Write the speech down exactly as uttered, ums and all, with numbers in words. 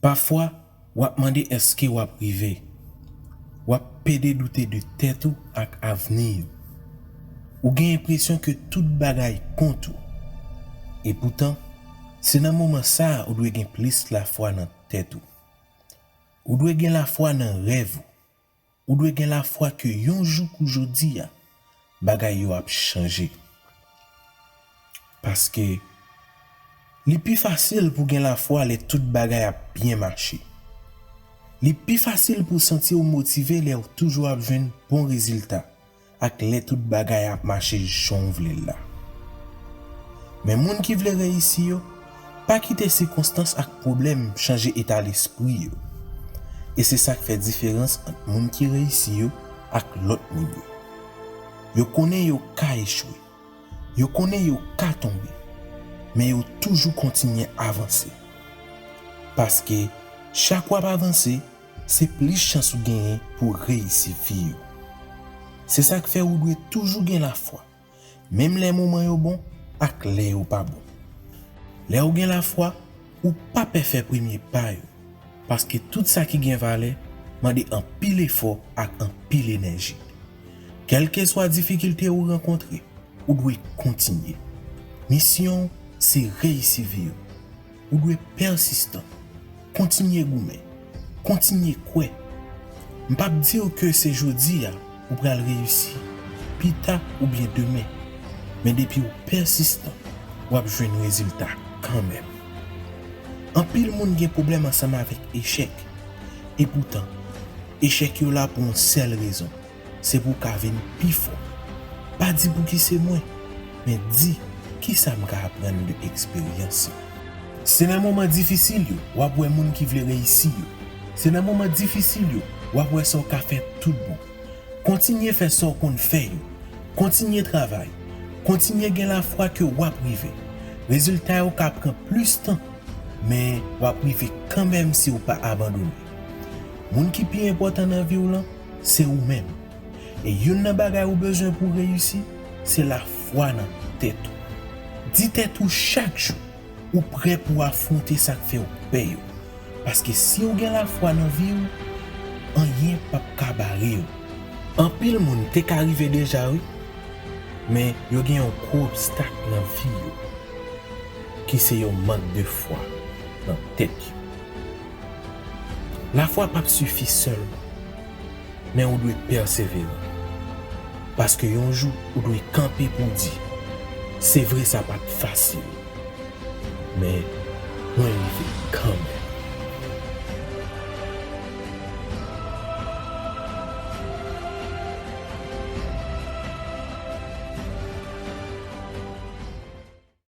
Pafwa, w ap mande èske w ap rive. W ap pede doute de tèt ou ak avni w. Ou gen enpresyon ke tout bagay kont ou. Epoutan, se nan moman sa a ou dwe gen plis lafwa nan tèt ou. Ou dwe gen lafwa nan rèv ou. Ou dwe gen lafwa ke yon jou kou jodi a, bagay yo ap chanje. Paske li pi fasil pou gen lafwa lè tout bagay ap byen mache. Li pi fasil pou w santi w motive lè w toujou ap jwenn bon rezilta ak lè tout bagay ap mache jan w vle l la. Men moun ki vle reyisi yo, pa kite sikonstans ak pwoblèm chanje eta lespri yo. E se sa k fè diferans ant moun ki reyisi yo ak lòt moun yo. Yo konnen yo ka echwe. Yo konnen yo ka tonbe. Men yo toujou kontinye avanse. Paske chak w ap avanse, se plis chans ou genyen pou w reyisi vi w. Se sa k fè ou dwe toujou gen lafwa, menm lè moman yo bon ak lè yo pa bon. Lè ou gen lafwa, ou pa pè fè premye pa yo, paske tout sa ki gen valè mande anpil efò ak anpil enèji. Kèlkeswa difikilte ou rankontre, ou dwe kontinye. Misyon w se reyisi vi w. Ou dwe pèsistan. Kontinye goumen. Kontinye kwè. M p ap di w ke se jodi a ou pral reyisi, pita oubyen demen. Men depi w pèsistan, w ap jwenn rezilta kanmenm. Anpil moun gen pwoblèm ansanm avèk echèk. Epoutan, echèk yo la pou yon sèl rezon. Se pou w ka vin pi fò. Pa di pouki se mwen, men di kisa m ka aprann de eksperyans sa. Se nan moman difisil yo w ap wè moun ki vle reyisi yo. Se nan moman difisil yo w ap wè sa w ka fè tout bon. Kontinye fè sa w konn fè yo. Kontinye travay. Kontinye gen lafwa ke w ap rive. Rezilta yo ka pran plis tan, men w ap rive kanmenm si w pa abandone. Moun ki pi enpòtan nan vi w lan, se ou menm. E youn nan bagay ou bezwen pou w reyisi, se lafwa nan tèt ou. Di tèt ou chak jou, ou prè pou w afwonte sa k fè w pè yo. Paske si w gen lafwa nan vi w, anyen p ap ka bare w. Anpil moun te ka rive deja, wi, men yo gen yon gwo obstak nan vi yo, ki se yon mank de fwa nan tèt yo. Lafwa p ap sifi sèlman, men ou dwe pèseveran. Paske yon jou, ou dwe kanpe pou w di, se vre sa pa t fasil, men mwen rive kanmenm.